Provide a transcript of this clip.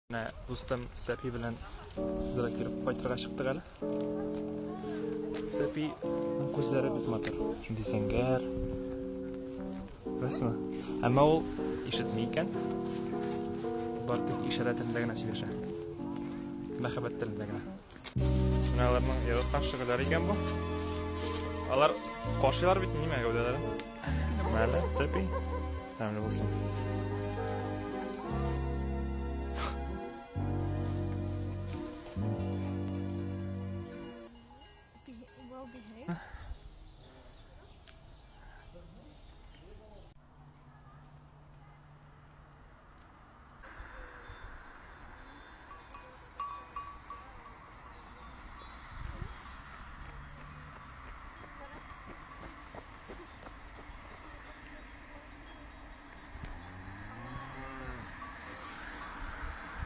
Менә дустым Сәпи белән үзара килеп кайтырга чыктык әле. Сәпи күзләре бик матур. Шундый зәңгәр. Күрәсезме? Әмма ул ишетми икән. Бар тик ишарә телендә генә сөйләшә. Мәхәббәт телендә генә. Менә аларның яраткан шөгыльләре икән бу. Алар кашыйлар бит нимә гәүдәләрен. Мәле, Сәпи. Тәмле булсын.